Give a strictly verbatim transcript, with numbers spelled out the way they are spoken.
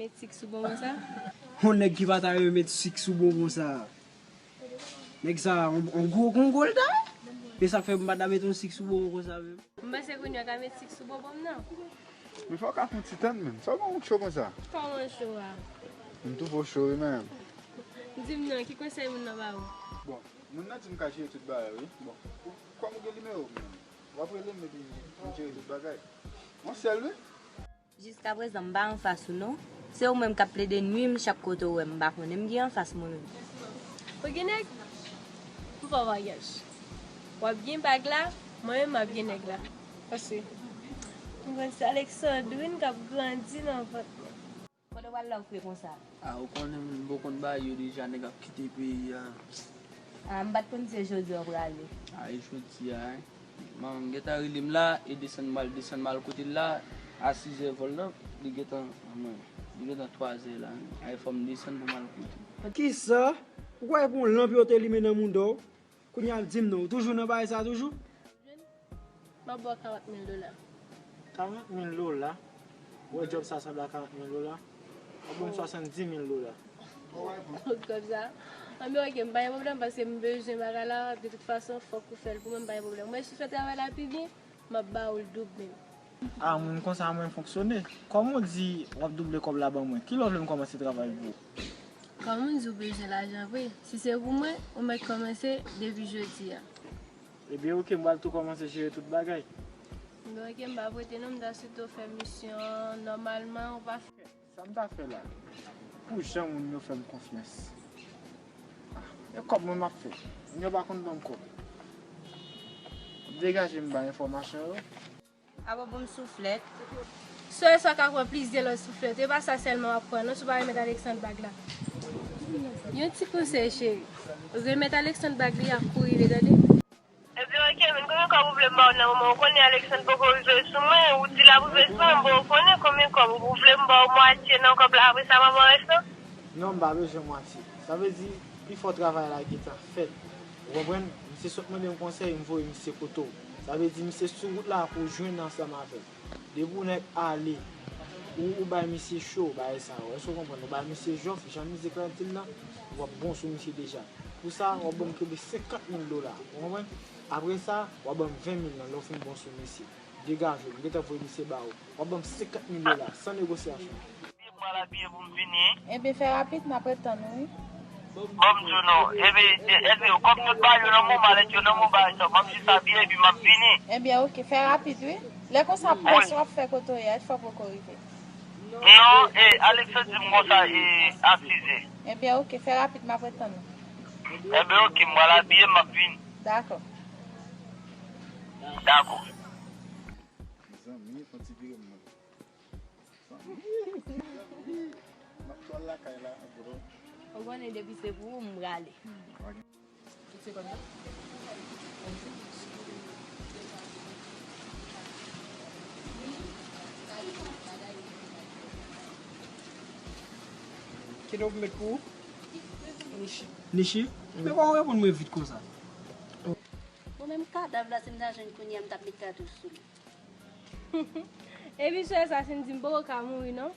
Met sik sou bonbon sa? Yon nèg ki pa ta renmen met sik sou bonbon sa. Nèg sa, on, on gwo kongo l ta ye. E sa k fè m pa ta met yon sik sou bonbon konsa menm. M panse kounye a ka met sik sou bonbon m nan. Men fò w ka fè yon ti tann menm. Sa w gen yon cho konsa? Kòman cho a? M twouve w cho wi menm. Di m non, ki konsèy moun nan ba ou? Bon, moun nan di m ka jere tout bagay wi. Bon, ou, kòm ou gen nimewo m menm, w ap rele m epi m jere tout bagay. Yon sèl wi. Jiskaprezan m pa anfas ou non. Se ou menm k ap plede nwi m chak kote ou wè m, m pa konnen m gen anfas mwen menm. Ou gen nèg? M pa w maryaj. W ap gen bag la, mwen menm m ap gen nèg la. Paske m konn se Alexandrine k ap grandi nan vant mwen. Kote w al la w fre konsa? A, ou konnen m poko konn bay yo deja, nèg ap kite peyi a. A, m pa t konn se jodi a w prale. A, e jodi a, wi. Manman m gentan rele m la, e desann m al, desann m al kote l la, a sizè vòl nan, li gentan, mwen, li gentan twazè la, wi. A, e fò m desann pou m al kote l. Kisa? Ou kwè pou yon lanp yo te limen nan mouda w? Kounye a di m non, ou toujou nan bagay sa toujou? M ap ba w karant mil dola. Karant mil dola? Ou wè djòb sa sanble a karant mil dola? W ap ban m swasanndis mil dola. Kòb sa? Anben, oke, m pa gen pwoblèm paske m bezwen bagay la, de tout fason, fòk ou fè l pou mwen, m pa gen pwoblèm. Mwen, si w fè travay la pi byen, m ap ba ou l doub menm. A, moun konsa mwen fonksyone. Kòman w di w ap double kòb la ban mwen? Kilè w vle m kòmanse travay pou ou? Kòm ou di w bezwen lajan vre, si se pou mwen, ou mèt kòmanse depi jodi a. Ebyen, oke, m pral tou kòmanse jere tout bagay. Ebyen, oke, m pa prete non, m ta swete w fè misyon an nòmalman, ou pa fè. Sa m ta fè la, pou jan moun yo fè m konfyans. Ah, e kòb mwen m ap fè. Moun yo pa konn ban m kòb. M degaje m bay enfòmasyon yo. Abo bon souflèt. Sè sa ka pran plizyè lòt souflèt. E pa sa sèlman w ap pran non, si w pa remèt Alexandre bag la. Yon ti konsèy, cheri. Remèt Alexandre bag li a kou rive, tande? Ebyen, oke, men konbyen kòb ou vle m ba w nan moman? Ou konnen Alexandre poko rive sou mwen, ou di l ap rive sou mwen, bon, ou konnen konbyen kòb ou vle m ba w mwatye nan kòb la, apre sa m ap anrèste? Non, m pa bezwen mwatye. Sa vle di, pifò travay la gentan fèt. Ou konprann? Misye sot mande m konsèy, m voye misye kote w. Sa vle di, misye sou wout la pou w jwenn ansanm avè l. Depi w nèk ale, ou, ou bay misye cho, bagay sa yo. Èske w konprann? Ou bay misye jòf, jan mizik la di l lan, w ap bon sou misye deja. Pou sa, w ap ban m kenbe senkant mil dola. Ou konprann? Apre sa, w ap ban m ven mil lan, lè w fin bon sou misye. Degaje w, m gentan voye misye ba ou. W ap ban m senkant mil dola, san negosyasyon. Mwen al abiye pou m vini. Ebyen, fè rapid, m ap ret tann ou, wi. Bon, m di w non. Ebyen, e, e, kòm tout bagay yo nan men w, malèt yo nan men w, bagay sa yo, m ap jis abiye epi m ap vini. Ebyen, oke, fè rapid, wi. Lè konsa, près w ap fè kote w ye a, fò w poko rive. Non, e, Alexandre di m konsa, e, a sizè. Ebyen, oke, fè rapid, m ap ret tann ou. Ebyen, oke, m pral abiye, m ap vini. Dakò. Dakò. Mezanmi, fè yon ti vire m nan. Mezanmi. M ap pral lakay la, bro. Ou konnen depi se pou ou, m prale. Tout se konn nan. Ki non pou met pou ou? Nichi. Nichi? Men kòman w reponn mwen vit konsa? Bon, menm kadav la, si m ta jwenn kounye a, m t ap met katouch sou li. Epi sè sa, si m di m poko ka mouri non.